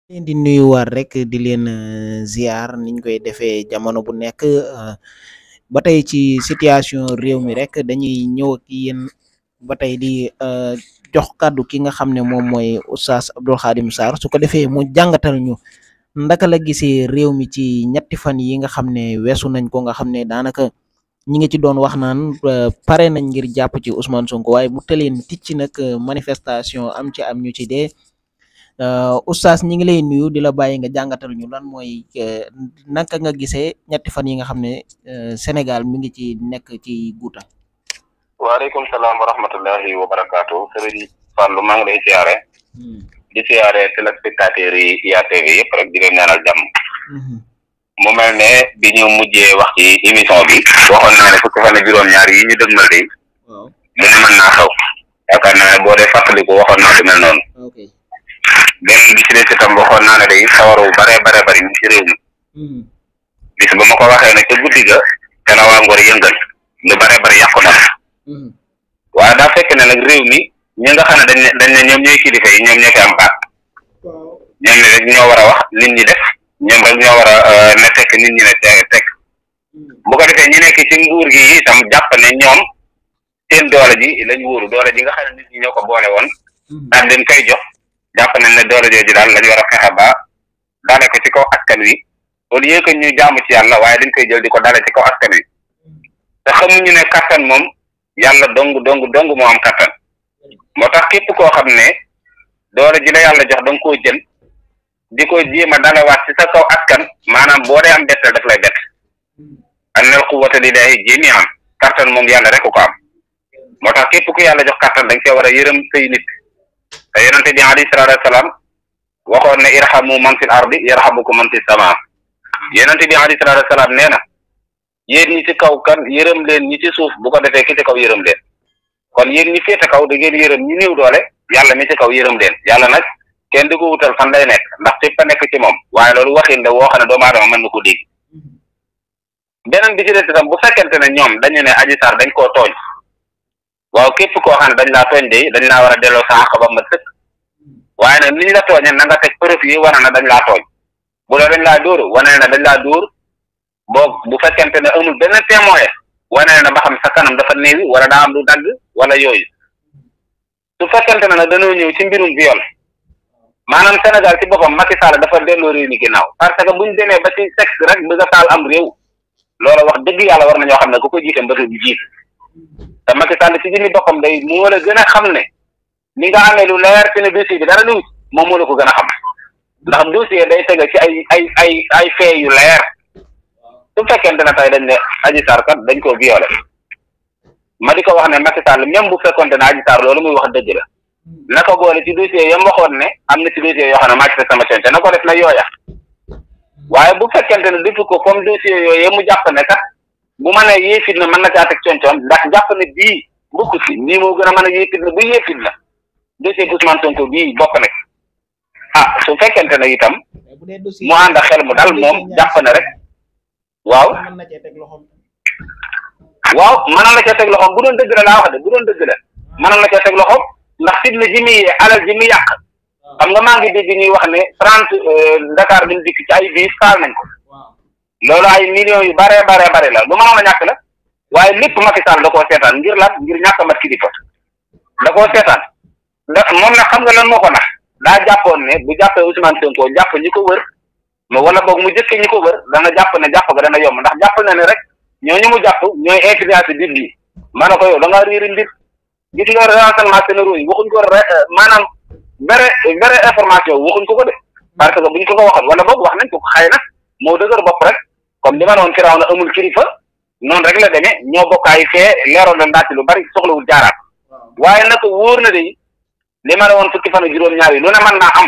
Leen di nuyuwaat rek di leen ziar niñ koy defee jamono bu nekk ba tey ci situation réew mi rek dañuy ñëw ak yéen ba tey di jox kàddu ki nga xam ne moom mooy Oustaz Abdou Khadim Sarr su ko defee mu jàngatal ñu ndaka la gisee réew mi ci ñetti fan yi nga xam ne weesu nañ ko nga xam ne daanaka ñi ngi ci doon wax naan pare nañ ngir jàpp ci Ousmane Sonko waaye mu tëleen ticc nag manifestation am ci am ñu ci dee. Oustaz ñi ngi lay nuyu di la bàyyi nga jàngatal ñu lan mooy naka nga gisee ñetti fan yi nga xam ne Sénégal mi ngi ci nekk ci guuta. waaleykum salaam wa rahmatullahi wa barakaatu sëriñ Fallou maa ngi lay siyaare di siyaare téléspectateurs yi IATV yëpp rek di leen ñaanal jàmm. mu mel ne bi ñu mujjee wax ci émission bi waxoon naa ne fukki fan ak juróom-ñaar yi ñu dëgmal de lu ne mën naa xew yaakaar naa ne boo dee fàttaliku waxoon naa lu mel noonu. beneen bi ci des itam waxoon naa ne day sawaru bare bari ñu ci réew mi bis ba ma ko waxee ne ca guddi ga te la waa Ngor yëngal lu bare bari yàqu na waaye daa fekk ne nag réew mi ñi nga xam ne dañ ne ñoom ñooy kilifa yi ñoom ñoo fi am baat ñoom ne rek ñoo war a wax nit ñi def ñoom rek ñoo war a ne tekk nit ñi ne tekk bu ko defee ñi nekk ci nguur gi itam jàpp ne ñoom seen doole ji lañ wóoru doole ji nga xam ne nit ñi ñoo ko boole woon daal leen koy jox jàpp nañ ne doole jooju daal lañu war a fexe ba daale ko ci kaw askan wi au lieu que ñu jaamu ci yàlla waaye dañ koy jël di ko dale ci kaw askan wi te xamuñu ne kattan moom yàlla dong moo am kattan moo tax képp koo xam ne doole ji la yàlla jox da nga koo jël di ko jéem a dalewaat ci sa kaw askan maanaam boo dee am bettal daf lay bett annal quwwata lillahi jami'an kattan moom yàlla rek ko am moo tax képp ku yàlla jox kattan da nga cee war a yërëm say nit te yonente bi alayhi salaatu wasalaam waxoon ne irhamu man fil ardi yarhamukum man fis sama yonente bi alayhi salaatu wasalaam nee na yéen ñi ci kaw kan yërëm leen ñi ci suuf bu ko defee ki ci kaw yërëm leen kon yéen ñi féete kaw da ngeen yërëm ñi néew doole yàlla mi ci kaw yërëm leen yàlla nag kenn di ko wutal fan lay nekk ndax fépp a nekk ci moom waaye loolu waxin la woo xam ne doomu aadama mën na ko dégg beneen bi ci des itam bu fekkente ne ñoom dañu ne Adji Sarr dañ koo tooñ waaw képp koo xam ne dañ laa tooñ de dañ laa war a delloo sa àq ba ma sëkk waaye nag niñ la tooñee na nga teg preuve yi wane na dañ laa tooñ bu la dañ laa dóor wane na dañ laa dóor boo bu fekkente ne amul benn témoin wane na ba xam sa kanam dafa néewi wala daa am lu dagg wala yooyu su fekkente ne nag dañoo ñëw ci mbirum viol maanaam Sénégal ci boppam Macky Sall dafa delloo réew mi ginnaaw parce que buñ demee ba ci sexe rek bëgg a taal am réew loola wax dëgg yàlla war na ñoo xam ne ku ko jiite mbëtu bi jiit te Macky Sall ci jëmmi boppam day moo la gën a xam ne ni nga amee lu leer ci ne dossier bi dara lu moom moo la ko gën a xam ndax dossier day tege ci ay fee yu leer su fekkente ne tey dañ ne Adji Sarr kat dañ koo violé ma di ko wax ne Macky Sall même bu fekkonte ne Adji Sarr loolu muy wax dëgg la na ko boole ci dossier yam waxoon ne am na ci dossier yoo xam ne maa ci sama te na ko def na yooya waaye bu fekkente ne defu ko comme dossier yooyu mu jàpp ne kat bu mën a yee fitna mën na caa teg coon ndax jàpp ne bii bokku ci nii moo gën a mën a yee fitna bu yee fitna dossier Ousmane Sonko bii bokk na su fekkente ne itam mu ànd ak xel mu dal moom jàpp ne rek waaw mën na la cee teg loxoom bu doon dëgg la laa wax de bu doon dëgg la mën na cee teg loxoom ndax fitna ji muy yee alal ji muy yàq xam nga maa ngi dégg ñuy wax ne 30 Dakar bi mu dikk ci ay biis taal nañ ko loolu ay millions yu bare la lu mënoon a ñàkk la waaye lépp Macky Sall da koo seetaan ngir lan ngir ñàkk a mat kilifa da koo seetaan moom nag xam nga lan moo ko nax daa jàppoon ne bu jàppee Ousmane Sonko jàpp ñi ko wër wala boog mu jëkkee ñi ko wër dana jàpp ne jàpp ga dana yomb ndax jàpp na ne rek ñooñu mu jàpp ñooy influence biir bi ma ne ko yow da ngaa réeri mbir gis nga renseignement généraux yi waxuñ ko maanaam vrai information waxuñ ko de parce que buñ ko waxoon wala boog wax nañ ko xëy na moo dëgër bopp rek comme li ma noon firaaw na amul kilifa noonu rek la demee ñoo bokkaay fee leeroon na ndaati lu bari soxlawul jaaraat waaye nag wóor na de li ma ne woon fukki fan ak juróom-ñaar yi lu ne mën naa am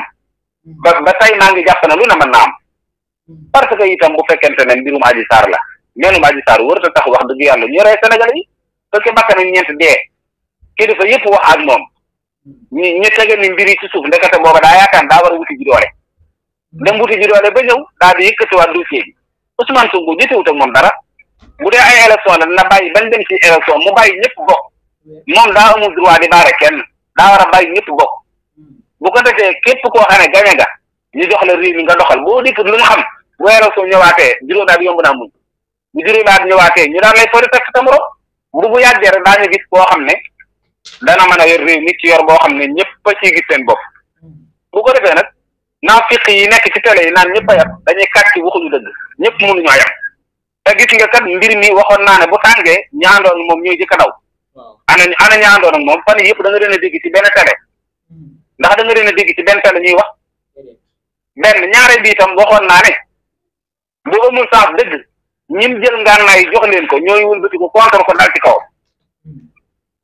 ba tey maa ngi jàpp ne lu ne mën naa am parce que itam bu fekkente ne mbirum Adji Sarr la meenum Adji Sarr wër ta tax wax dëgg yàlla ñu rey Sénégal yi parce que bakkan ak ñeent dee kilifa yëpp wax ak moom ñu tege ni mbir yi ci suuf ndekete booba daa yaakaar daa war a wuti ji doole dem wuti ji doole ba ñëw daal di yëkkatiwaat dossier bi Ousmane Sonko jotewut ak moom dara bu dee ay élection la na bàyyi bañ dem ci élection mu bàyyi ñëpp bokk moom daa amul droit di baare kenn daa war a bàyyi ñëpp bokk bu ko defee képp koo xam ne gañe nga ñu jox la réew mi nga doxal boo dikkut lu ñu xam bu élection ñëwaatee juróomi at yomb naa muñ bu juróomi at ñëwaatee ñu daan lay fori teg sa morom bu yàggee rek daañu gis koo xam ne dana mën a yor réew mi ci yor boo xam ne ñëpp a ciy gis seen bopp bu ko defee nag naafiq yi nekk ci télé yi naan ñëpp a yam dañuy kàcc waxuñu dëgg ñëpp mënuñoo yam te gis nga kat mbir mi waxoon naa ne bu tàngee ñaandoon moom ñooy jëkk a daw ana ñaandoon ak moom fan yëpp da nga leen a dégg ci benn télé ndax da nga leen a dégg ci benn télé ñuy wax benn ñaare bi itam waxoon naa ne bu amul sens dëgg ñim jël ngànnaay jox leen ko ñooy wëlbati ko contre ko dal ci kawam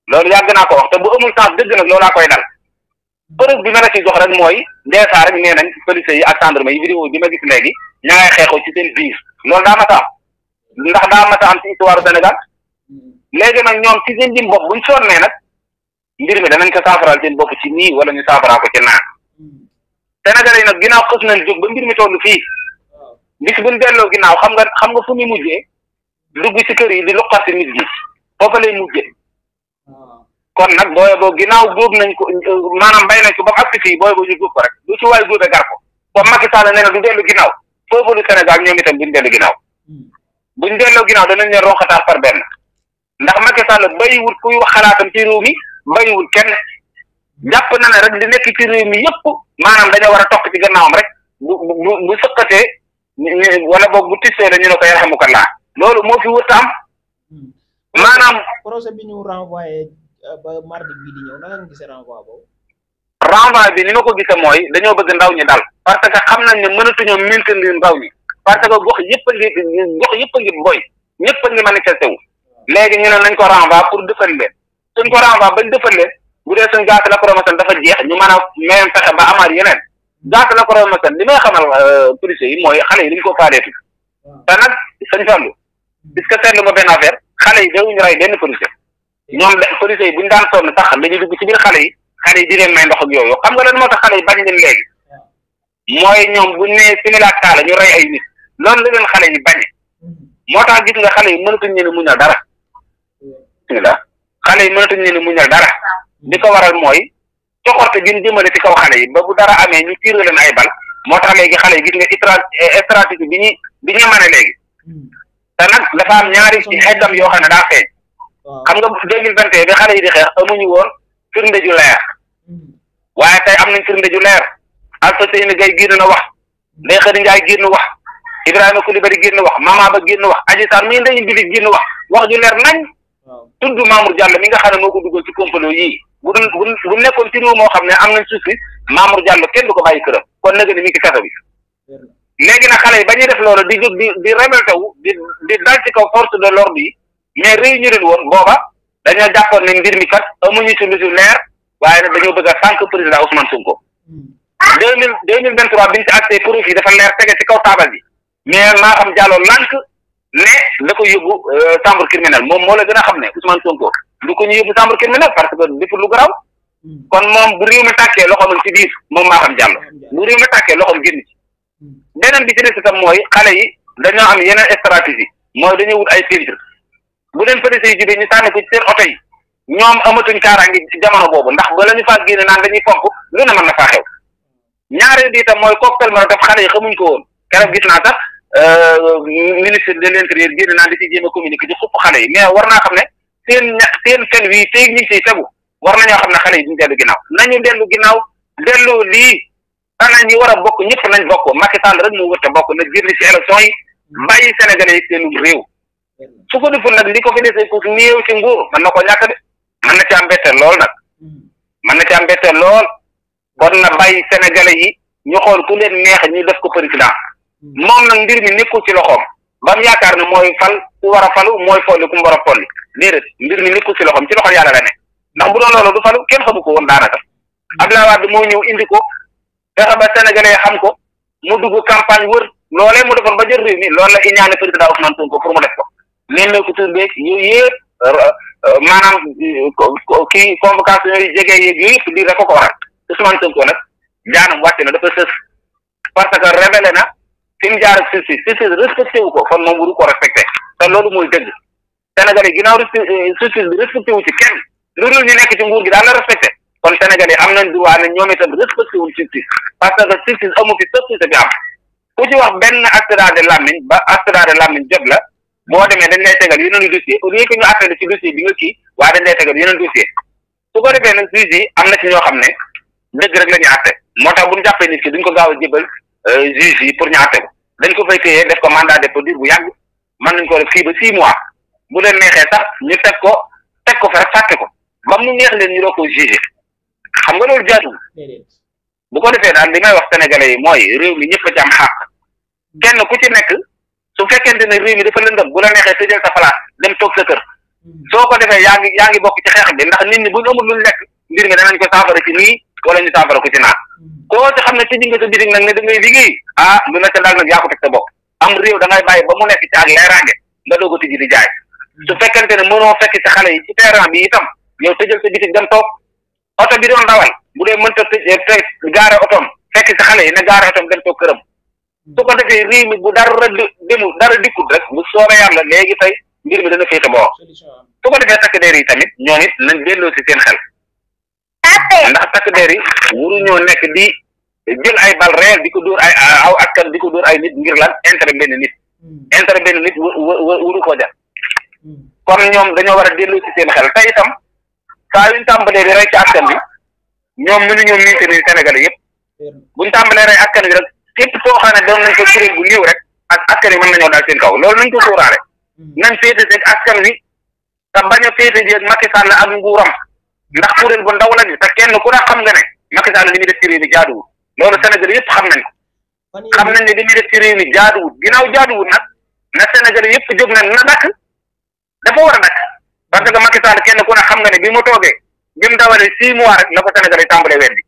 loolu yàgg naa ko wax te bu amul sens dëgg nag loolaa koy dal preuve bi ma la ci jox rek mooy ndeesaa rek nee nañ police yi ak gendarme yi vidéo bi ma gis léegi ña ngay xeexoo ci seen biir loolu daa masa am ndax daa masa am ci histoire Sénégal léegi nag ñoom ci seen jëm bopp buñ sonnee nag mbir mi danañ ko saafaral seen bopp ci nii wala ñu saafaraa ko ci naan Sénégal yi nag ginnaaw xës nañ jóg ba mbir mi toll fii bis buñ delloo ginnaaw xam nga fu muy mujjee dugg ci kër yi di luqati nit ñi foofa lay mujjee kon nag booye boo ginnaaw góob nañ ko maanaam bay nañ ko ba mu agsi fii booye boo ñu góob ko rek lu ci waay góobe gar ko comme Macky Sall nee na du dellu ginnaaw foofu lu Sénégal ñoom itam duñ dellu ginnaaw buñ delloo ginnaaw danañ leen ronxataal par benn ndax Macky Sall bayiwul kuy wax xalaatam ci réew mi bayiwul kenn jàpp na ne rek li nekk ci réew mi yëpp maanaam dañoo war a topp ci gannaawam rek bu sëqatee wala boog bu tissee la ñu ne ko yarhamukallah loolu moo fi wërta am maanaam projet bi ñu renvoyé ba mardi bii di ñëw naka nga gisee renvoi boobu. renvoi bi ni ma ko gisee mooy dañoo bëgg ndaw ñi dal parce que xam nañ ne mënatuñoo maintenir ndaw ñi parce que gox yëpp a ngi boy ñëpp a ngi manifesté wu léegi ñu ne nañ ko renvoi pour defal leen suñ ko renvoi bañ defal leen bu dee suñ gaz lacrymogène dafa jeex ñu mën a même fexe ba amaat yeneen gaz lacrymogène li may xamal police yi mooy xale yi dañ ko faaleetu te nag sañ fallu puisque seetlu nga benn affaire xale yi dawuñu rey benn policier ñoom policiers yi buñu daan sonn sax dañuy dugg ci biir xale yi di leen may ndox ak yooyu xam nga lan moo tax xale yi bañ leen léegi mooy ñoom buñ ne similaak taala ñu rey ay nit loolu la leen xale yi bañe moo tax gis nga xale yi mënatuñ leen muñal dara bismillah xale yi mënatuñ leen muñal dara li ko waral mooy coxorte gi ñu jëmale ci kaw xale yi ba bu dara amee ñu tiir leen ay bal moo tax léegi xale yi gis nga stratégie bi ñu mën a léegi te nag dafa am ñaari ci xeddam yoo xam ne daa feeñ xam nga 2021 bi xale yi di xeex amuñu woon firnde ju leer waaye tey am nañ firnde ju leer Alfayda Gaye génn na wax Ndeye Khady Ndiaye génn wax Ibrahima Coulibaly génn wax Mama Ba génn wax Adji Sarr mii Ndeye Mbili génn wax ju leer nañ tudd Mamour Diallo mi nga xam ne moo ko dugal ci complot yii bu nekkoon ci réew moo xam ne am nañ suuf si Mamour Diallo kenn du ko bàyyi këram kon nag ni mi ngi ci kaso bi léegi nag xale yi ba ñuy def loolu di jóg di révolté wu di dal ci kaw force de l'ordre yi mais réunion leen woon booba dañoo jàppoon ne mbir mi kat amuñu ci lu leer waaye nag dañoo bëgg a sànq président Ousmane Sonko 2023 biñ ci accès profit yi dafa leer tege ci kaw taabal bi mais maa xam Diallo lànk ne la ko yóbbu chambre criminelle moom moo la gën a xam ne Ousmane Sonko du ko ñu yóbbu chambre criminelle parce que deful lu garaaw kon moom bu réew mi tàkkee loxoom ci biir moom maa xam Diallo bu réew mi tàkkee loxoom génn ci beneen bi ci des itam mooy xale yi dañoo am yeneen stratégie mooy dañuy wut ay filtre bu leen police yi jubee ñu sànni ko ci seen oto yi ñoom amatuñ kaaraange ci jamono boobu ndax ba la ñu faa génne naan dañuy pomp lu ne mën na faa xew ñaareel bi itam mooy cocktail molotov xale yi xamuñ ko woon keroog gis naa sax ministre de l'intérieur génne naan di ci jéem a communiquer ci xupp xale yi mais war naa xam ne seen fen wii tey ñu ngi ciy tegu war nañoo xam ne xale yi duñ dellu ginnaaw nañu dellu ginnaaw dellu lii xanaa ñi war a bokk ñëpp nañ bokk Macky Sall rek moo wërta bokk na génn ci élection yi bàyyi Sénégalais yi seen réew su ko deful nag li ko fi desee ko néew ci nguur mën na ko ñàkk de mën na ci am mbetteel lool nag mën na ci am mbetteel lool kon na bàyyi Sénégalais yi ñu xool ku leen neex ñu def ko président moom nag mbir mi nekkul ci loxoom ba mu yaakaar ne mooy fal ku war a falu mooy folli ku mu war a folli déedéet mbir mi nekkul ci loxoom ci loxol yàlla la ne ndax bu doon loolu du falu kenn xamu ko woon daanaka Abdoulaye Wade moo ñëw indi ko fexe ba Sénégalais xam ko mu dugg campagne wër loolee mu defoon ba jël réew mi loolu la iñaane président Ousmane Sonko pour mu def ko leen ko tur beeg yooyu yëpp maanaam kii convocation yi jege yeeg yooyu yëpp lii rek ko waral Ousmane Sonko nag jaanam wàcc na dafa sës parce que révélé na fi mu jaar ak justice respecté wu ko kon moom waru ko respecté te loolu mooy dëgg Sénégalais ginnaaw justice bi respecté wu ci kenn lu dul ñu nekk ci nguur gi daal la respecté kon Sénégalais am nañ droit ne ñoom itam respecté wuñ justice parce que justice amu fi société bi am ku ci wax benn accident de làmmiñ ba accident de làmmiñ jot la boo demee dañ lay tegal yeneen dossier au lieu que ñu appelé ci dossier bi nga kii waaye dañ lay tegal yeneen dossier su ko defee nag juge yi am na ci ñoo xam ne dëgg rek la ñu àtte moo tax bu ñu jàppee nit ki duñ ko gaaw a jébal juge yi pour ñu àtte ko dañ ko fay téye def ko mandat de dépôt bu yàgg mën nañ ko def fii ba 6 mois bu leen neexee sax ñu teg ko fa rek fàtte ko ba mu neex leen ñu doo ko jugé xam nga loolu jaaduwul bu ko defee daal li may wax sénégalais yi mooy réew mi ñëpp a ci am xàq kenn ku ci nekk su fekkente ne réew mi dafa lëndëm bu la neexee tëjal sa place dem toog sa kër soo ko defee yaa ngi bokk ci xeex bi ndax nit ñi bu ñu amul luñ lekk mbir mi danañ ko saafara ci nii wala ñu saafara ko ci naan koo ci xam ne tëj nga sa bitig nag ne da ngay liggéey lu la ca daal nag yaa ko teg sa bopp am réew da ngay bàyyi ba mu nekk ci ak leeraange nga doog a tijji di jaay su fekkente ne mënoo fekk ci xale yi ci terrain bi itam yow tëjal sa bitig dem toog oto bi doon dawal bu dee mënta gaare otoom fekk ci xale yi ne gaare otoom dem toog këram su ko defee réew mi bu dara dikkut rek bu soobee yàlla léegi tey mbir mi dana féete boo su ko defee takk der yi tamit ñoom it nañ delloo si seen xel ndax takk der yi waruñoo nekk di jël ay bal réel di ko dóor ay aw askan di ko dóor ay nit ngir lan intérêt benn nit wuru ko jar kon ñoom dañoo war a delloo si seen xel tey itam saa yuñ tàmbalee di rey ci askan bi ñoom mënuñoo miite ni Sénégalais yëpp buñ tàmbalee rey askan bi rek képp koo xam ne doon nañ ko kuréel bu néew rek ak askan wi mën nañoo daal seen kaw loolu nañ ko sóoraale nañ féete seeg askan wi te bañ a féete ji ak Macky Sall ak nguuram ndax kuréel bu ndaw lañu te kenn ku ne xam nga ne Macky Sall li muy def ci réew mi jaaduwul loolu Sénégalais yëpp xam nañ ko xam nañ ne li muy def ci réew mi jaaduwul ginnaaw jaaduwul nag na Sénégalais yëpp jóg na dakk dafa war a dakk parce que Macky Sall kenn ku ne xam nga ne bi mu toogee bi mu dawalee 6 mois rek la ko Sénégalais tàmbalee weddi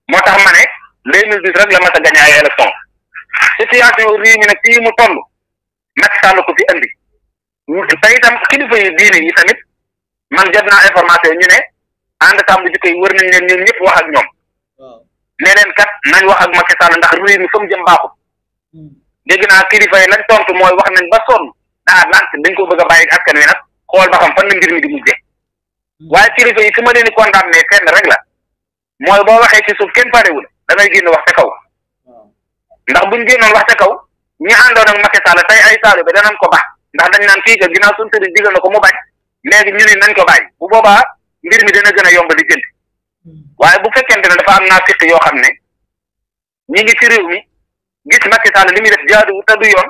moo tax ma ne 2010 rek la mas a gagné ay élection situation réew mi nag fii mu toll Macky Sall ko fi andi te itam kilifa yi diine yi tamit man jot naa information ñu ne ànd sàmm jikko yi wër nañ leen ñoom ñëpp wax ak ñoom ne leen kat nañ wax ak Macky Sall ndax réew mi fa mu jëm baaxul dégg naa kilifa yi lañ tontu mooy wax nañ ba sonn lànk dañ ko bëgg a bàyyi askan wi nag xool ba xam fan la mbir mi di mujjee waaye kilifa yi fi ma leen di condamné fenn rek la mooy boo waxee ci suuf kenn parewul da ngay génn wax ca kaw ndax buñ génnoon wax ca kaw ñi àndoon ak Macky Sall tey ay taalibe danañ ko baax ndax dañ naan kii ka ginnaaw suñu sëriñ digal na ko mu bañ léegi ñu ni nañ ko bàyyi bu boobaa mbir mi dana gën a yomb di jënd waaye bu fekkente ne dafa am naa fiq yoo xam ne ñi ngi ci réew mi gis Macky Sall li muy def jaadu te du yoon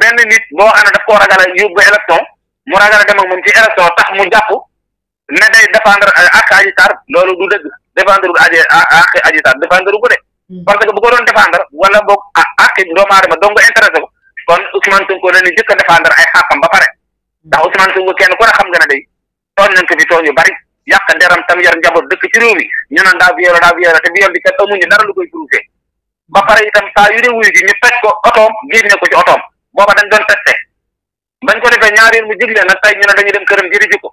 benn nit boo xam ne daf koo ragal a yóbbu élection mu ragal a dem ak moom ci élection tax mu jàpp ne day défendre ak Adji Sarr loolu du dëgg défendre ak Adji Sarr défendre ko de parce que bu ko doon défendre wala boog ak doomu aadama dong nga intéressé ko kon Ousmane Sonko la ni jëkk a défendre ay xàqam ba pare ndax Ousmane Sonko kenn ku ne xam nga ne day tooñ nañ ko fi tooñ yu bari yàq nderam tam yar njaboot dëkk ci réew mi ñu naan daa violé te viol bi kat amuñu dara lu koy prouvé ba pare itam saa yu dee wuyu ji ñu fekk ko otoom génne ko ci otoom booba dañ doon testé bañ ko defee ñaareel mu jiglee nag tey ñu ne dañuy dem këram jëri ji ko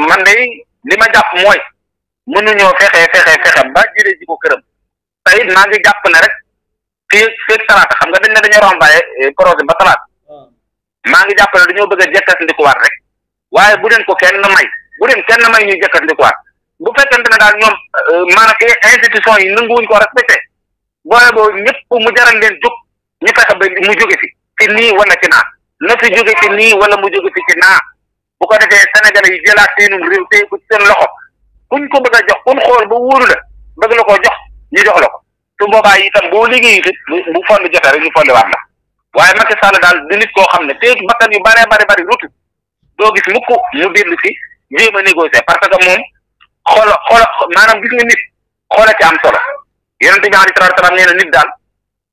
man de li ma jàpp mooy mënuñoo fexe ba jëlee ji ko këram tey maa ngi jàpp ne rek fii talaata xam nga dañ ne dañoo renvoyé projet ba talaata maa ngi jàpp ne dañoo bëgg a jekkandikuwaat rek waaye bu leen ko kenn may ñuy jekkandikuwaat bu fekkente ne daal ñoom maanaam institution yi nanguwuñ ko respecté booye boo ñëpp mu jaral leen jóg ñu fexe ba mu jóge fi ci nii wala ci naa na fi jóge ci nii wala mu jóge fi ci naa bu ko defee Sénégalais yi jëlaat seenum réew tey ko ci seen loxo kuñ ko bëgg a jox kuñ xool ba wóoru la bëgg la koo jox ñu jox la ko su boobaa itam boo liggéeyi it bu fond jotee rek ñu fondi waat la waaye Macky Sall daal di nit koo xam ne tey bakkan yu bari rutu doo gis mukk mu dellu si jéem a négocier parce que moom xoola maanaam gis nga nit xoola ci am solo yonent bi alayhi salaatu salaam nee na nit daal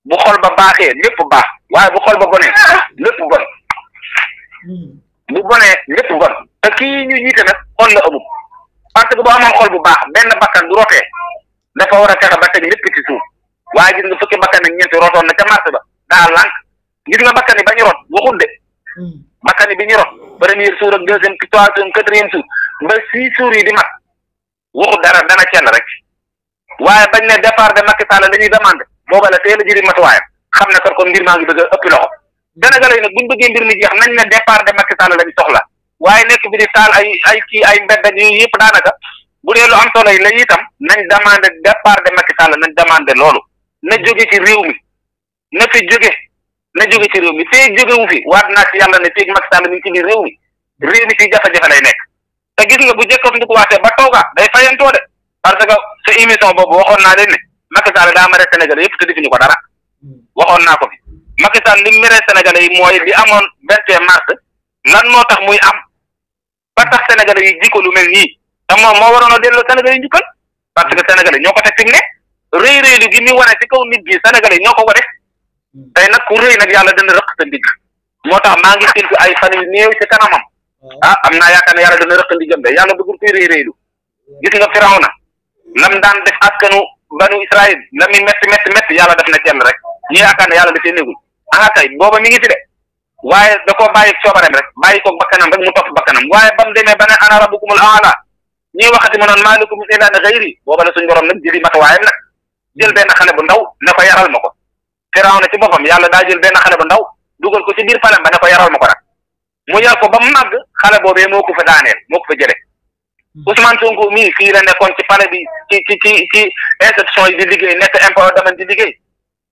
bu xol ba baaxee lépp baax waaye bu xol ba bonee lépp bon bu bonee lépp bon te kii ñu jiite nag xol la amul parce que boo amoon xol bu baax benn bakkan du rotee dafa war a fexe ba teg lépp ci suuf waaye gis nga fukki bakkan ak ñeenti rotoon na ca marché ba daa lànk gis nga bakkan yi ba ñu rot waxul de bakkan yi bi ñu rot premier jour ak deuxième troisième quatrième jour ba 6 jours yi di mat waxul dara dana cell rek waaye bañ ne départ de Macky Sall la ñuy demandé booba la teel a jëri matuwaayam xam ne kon mbir maa ngi bëgg a ëppi loxo Sénégalais yi nag buñ bëggee mbir mi jeex nañ ne départ de Macky Sall lañ soxla waaye nekk bi di taal ay mbedd ak yooyu yëpp daanaka bu dee lu am solo yi la itam nañ demandé départ de Macky Sall nañ demandé loolu na jóge ci réew mi na fi jóge ci réew mi feeg jógewu fi waat naa ci yàlla ne feeg Macky Sall mi ngi ci biir réew mi fii jafe-jafe lay nekk te gis nga bu jëkkam ndi ko waatee ba tooga day fayantoo de parce que sa émission boobu waxoon naa leen ne Macky Sall daa mere Sénégalais yëpp te defuñu ko dara waxoon naa ko fi Macky Sall li mere Sénégalais yi mooy li amoon 21 mars lan moo tax muy am ba tax Sénégalais yi jikko lu mel nii te moom moo waroon a delloo Sénégalais yi njukkal parce que Sénégalais ñoo ko teg fi mu ne rëy rëylu gi muy wane ci kaw nit gi Sénégalais ñoo ko def tey nag ku rëy nag yàlla dana rëq sa ndigg moo tax maa ngi séntu ay fan yu néew ci kanamam am naa yaakaar ne yàlla dana rëq ndigam de yàlla bëggul kuy rëy rëylu gis nga Firawna lam daan def askanu banu Israël la muy métti yàlla def na kenn rek ñu yaakaar ne yàlla dafee négul kay booba mi ngi fi de waaye da koo bàyyi coobareem rek bàyyi koog bakkanam rek mu topp bakkanam waaye ba mu demee ba ne ana rabbukumul aala ñuy waxati mu noon maa lakum min ilaahin ghayri booba la suñ borom nag jëli matuwaayam nag jël benn xale bu ndaw ne ko yaral ma ko Firawna ci boppam yàlla daa jël benn xale bu ndaw dugal ko ci biir palem ba ne ko yaral ma ko nag mu yar ko ba mu màgg xale boobee moo ko fa daaneel moo ko fa jële Ousmane Sonko mii fii la nekkoon ci palais bi ci institution yi di liggéey nekk impôt domaine di liggéey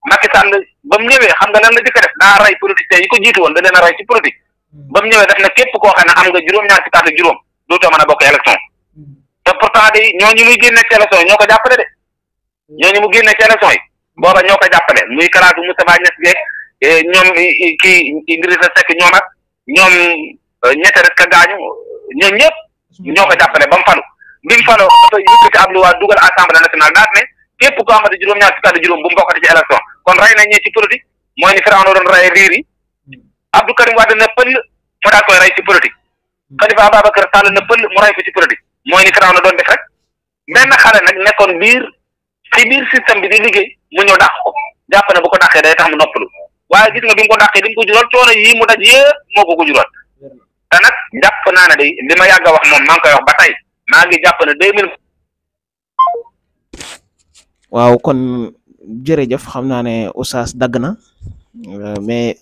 Macky Sall ba mu ñëwee xam nga lan la jëkk def daa rey politiciens yi ko jiitu woon da leen a rey ci politique ba mu ñëwee def na képp koo xam ne am nga juróom-ñaar ci carte juróom dootoo mën a bokk élection te pourtant de ñooñu muy génne ci élection yi ñoo ko jàppale de ñooñu mu génne ci élection yi booba ñoo ko jàppale muy kalaatu Moustapha Niasse geeg ñoom kii Idrissa Seck ñoom ak ñoom ñette rek ka gaañu ñoom ñëpp ñoo ko jàppale ba mu falu bi mu faloo dafa yëkkati ab luwaa dugal assemblée nationale daal ne képp koo xamante juróom-ñaar fukki at juróom bu mu bokkati ci élection kon rey nañ ñi ci politique mooy ni Firawna doon rey riir yi Abdou Karim Wade na pël mu daal koy rey ci politique Khalifa Ababacar Sall na pël mu rey ko ci politique mooy ni Firawna doon def rek benn xale nag nekkoon ci biir système bi di liggéey mu ñëw dàq ko jàpp ne bu ko dàqee day tax mu noppalu waaye gis nga bi mu ko dàqee li mu ko jural coono yii mu daj yëpp moo ko jural te nag jàpp naa ne day li ma yàgg a wax moom maa ngi koy wax ba tey maa ngi jàpp ne 2000. waaw kon jërëjëf xam naa ne Oustaz dagg na mais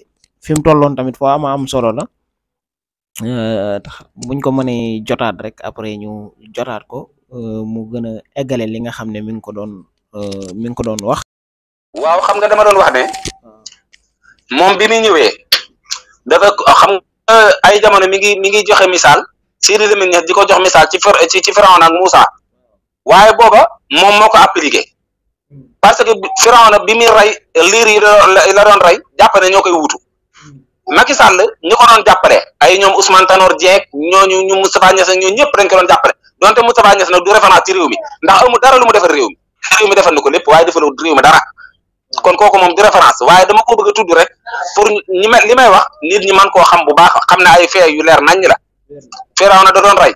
fi mu tolloon tamit foo am solo la buñ ko mënee jotaat rek après ñu jotaat ko mu gën a eggale li nga xam ne mi ngi ko doon wax. waaw xam nga dama doon wax ne moom bi muy ñëwee dafa xam ay jamono mi ngi joxe misaal Sidi Lamine Niass di ko jox misaal ci Firawna ak Moussa waaye booba moom moo ko appliqué parce que Firawna bi muy rey liir yi la doon rey jàpp ne ñoo koy wutu Macky Sall ñu ko doon jàppale ay ñoom Ousmane Tanor Dieng ñooñu ñu Moustapha Niass ak ñooñu ñëpp dañ ko doon jàppale donte Moustapha Niass nag du référence ci réew mi ndax amul dara lu mu defal réew mi defal na ko lépp waaye defalul réew mi dara kon kooku moom di référence waaye dama ko bëgg a tudd rek pour li may wax nit ñi mën koo xam bu baax xam ne ay fee yu leer naññ la Firawna da doon rey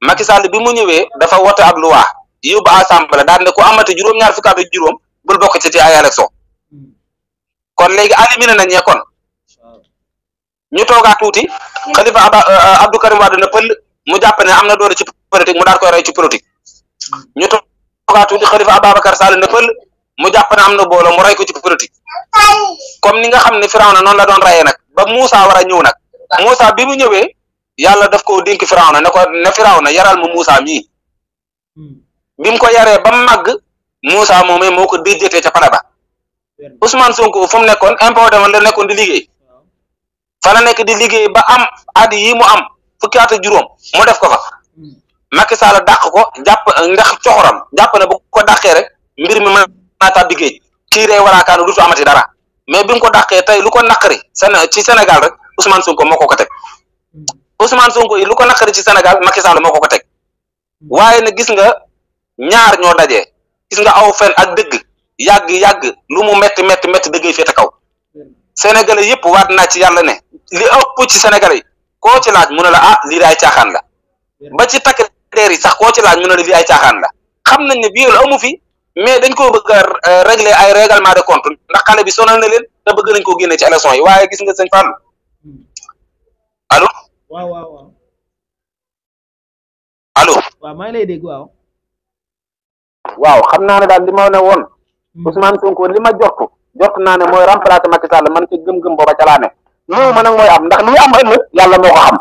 Macky Sall bi mu ñëwee dafa wote ab loi yóbbu assemblée daal ne ku amati juróom-ñaar fukki at ak juróom bul bokk ci ay élection kon léegi éliminé nañ ñe kon ñu toogaa tuuti Khalifa Abdou Karim Wade na pël mu jàpp ne am na doole ci politique mu daal koy rey ci politique ñu toogaa tuuti Khalifa Ababacar Sall na pël mu jàpp ne am na booloo mu rey ko ci politique comme ni nga xam ne Firawna noonu la doon reyee nag ba Moussa war a ñëw nag Moussa bi mu ñëwee yàlla daf ko dénk Firawna ne Firawna yaral ma Moussa mii bi mu ko yaree ba mu màgg Moussa moomee moo ko déjjatee ca pale ba Ousmane Sonko fu mu nekkoon impôt demoon la nekkoon di liggéey fa la nekk di liggéey ba am at yi mu am fukki at ak juróom mu def ko fa Macky Sall dàq ko jàpp ndax coxoram jàpp ne bu ko dàqee rek mbir mi mën naa tàbbi géej kii day waraakaanu dutu amati dara mais bi mu ko dàqee tey lu ko naqari ci Sénégal rek Ousmane Sonko moo ko teg Ousmane Sonko yi lu ko naqari ci Sénégal Macky Sall moo ko teg waaye nag gis nga ñaar ñoo dajee gis nga aw fen ak dëgg yàgg lu mu metti dëggay féete kaw Sénégalais yëpp waat naa ci yàlla ne li ëpp ci Sénégalais yi koo ci laaj mu ne la ah lii ay caaxaan la ba ci takk der yi sax koo ci laaj mu ne la lii ay caaxaan la xam nañ ne viol amu fi mais dañ ko bëgg a régler ay règlement de compte ndax xale bi sonal na leen te bëgg nañ koo génne ci élection yi waaye gis nga sëñ Fallou allo. waaw. allo. waaw maa ngi lay dégg waaw. waaw xam naa ne daal li ma ne woon Ousmane Sonko li ma jot naa ne mooy remplacer Macky Sall man ci gëm-gëm booba ca laa ne loolu ma nag mooy am ndax li am ëllëg yàlla moo ko xam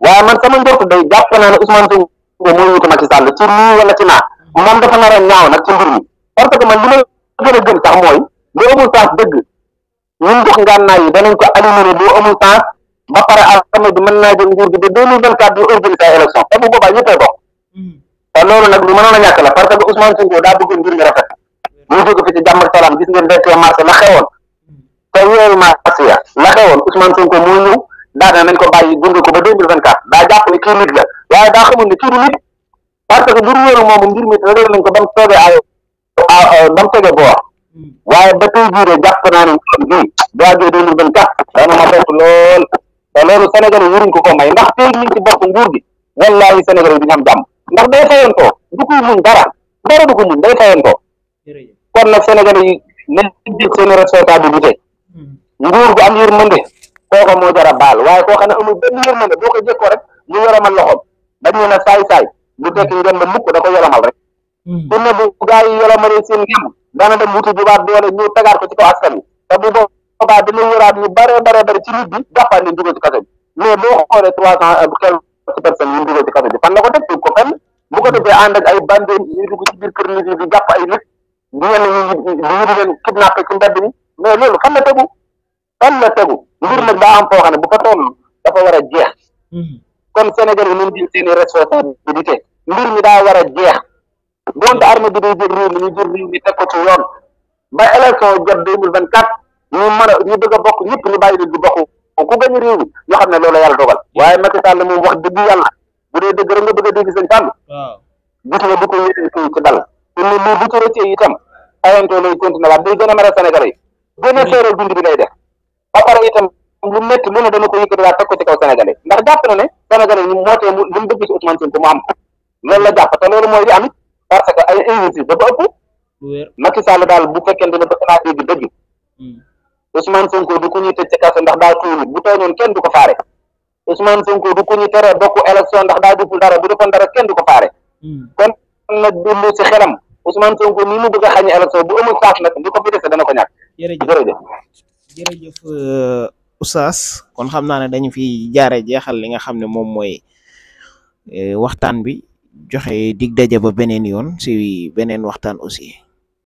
waaye man sama njort day jàpp naa ne Ousmane Sonko mooy wutu Macky Sall ci lii wala ci naa moom dafa nar a ñaaw nag ci mbir mi parce que man li ma gën a gëm sax mooy bu amul sens dëgg ñun jox ngànnaay yi danañ ko éliminer bu amul sens ba pare armée bi mën naa jël nguur gi de 2024 ñu organiser ay élection te bu boobaa ñëppay bokk te loolu nag lu mënoon a ñàkk la parce que Ousmane Sonko daa bëgg mbir mi rafet mu jóge fi ci jàmm ak salaam gis ngeen 21 mars la xewoon te weeru mars ya la xewoon Ousmane Sonko moo ñëw daana nañ ko bàyyi gunge ko ba 2024 daa jàpp ne kii nit la waaye daa xamul ne kii du nit parce que bur wéeru moomu mbir mi réglé nañ ko ba mu toogee ay ba mu tege boor waaye ba tey jii de jàpp naa ne bii doagee 2024 dana ma bett lool te loolu Sénégalais waruñ ko may ndax tey ñu ci bopp nguur gi wallahi Sénégalais duñu am jàmm ndax day fayantoo du ko muñ dara du ko muñ day fayantoo kon nag Sénégalais yi nañ jël seen responsabilité nguur gu am yërmande kooka moo jar a baal waaye koo xam ne amul benn yërmande boo ko jëkkoo rek ñu yoromal loxoom dañu ne saay-saay bu tekki ngeen ba mukk da ko yoromal rek su ne bu gaa yi yoromalee seen ngem dana dem wuti jubaat doole ñu tegaat ko ci kaw askan wi te bu boobaa dina yoraat ñu bare ci nit bi jàppaat leen dugal ci kaso bi mais boo xoolee 300 quelques personnes yi ñu dugal ci kaso bi fan la ko teg teg ko fenn bu ko defee ànd ak ay bande ñuy dugg ci biir kër nit yi di jàpp ay nit ñenn ñi di leen kidnappé ci mbedd mi mais loolu fan la tegu mbir nag daa am foo xam ne bu ko toll dafa war a jeex kon Sénégal yi nañ jël seeni responsabilité mbir mi daa war a jeex donte armée bi day jël réew mi ñu jël réew mi teg ko ci yoon ba élection jot 2024 ñu mën a ñu bëgg a bokk ñëpp ñu bàyyi leen di bokk ku gañ réew mi ñoo xam ne loolu yàlla dogal waaye Macky Sall moom wax dëgg yàlla bu dee dëgg rek nga bëgg a dégg sëñ Fall gis nga bu ko yéene ci dal te ni lii bu ci rëccee itam ayantoo lay continuer waat day gën a mën a Sénégalais yi gën a seeral dund bi lay def ba pare itam lu métti lu ne dana ko yëkkati waat teg ko ci kaw Sénégalais ndax jàpp na ne Sénégalais yi moo tee lu mu bëgg ci Ousmane Sonko mu am ko loolu la jàpp te loolu mooy li am parce que ay injustice dafa ëpp Macky Sall daal bu fekkente ne bëgg naa dégg dëgg Ousmane Sonko du ko ñuy tëj ci kaso ndax daa tuuti bu tooñoon kenn du ko faare Ousmane Sonko du ko ñuy tere bokk élection ndax daa deful dara bu defoon dara kenn du ko faare kon na dellu ci xelam Ousmane Sonko nii mu bëgg a xañe élection bu amul saaf nag li ko fi dese dana ko ñàkk jërëjëf Oustaz kon xam naa ne dañu fi jaare jeexal li nga xam ne moom mooy waxtaan bi joxe dig daje ba beneen yoon si beneen waxtaan aussi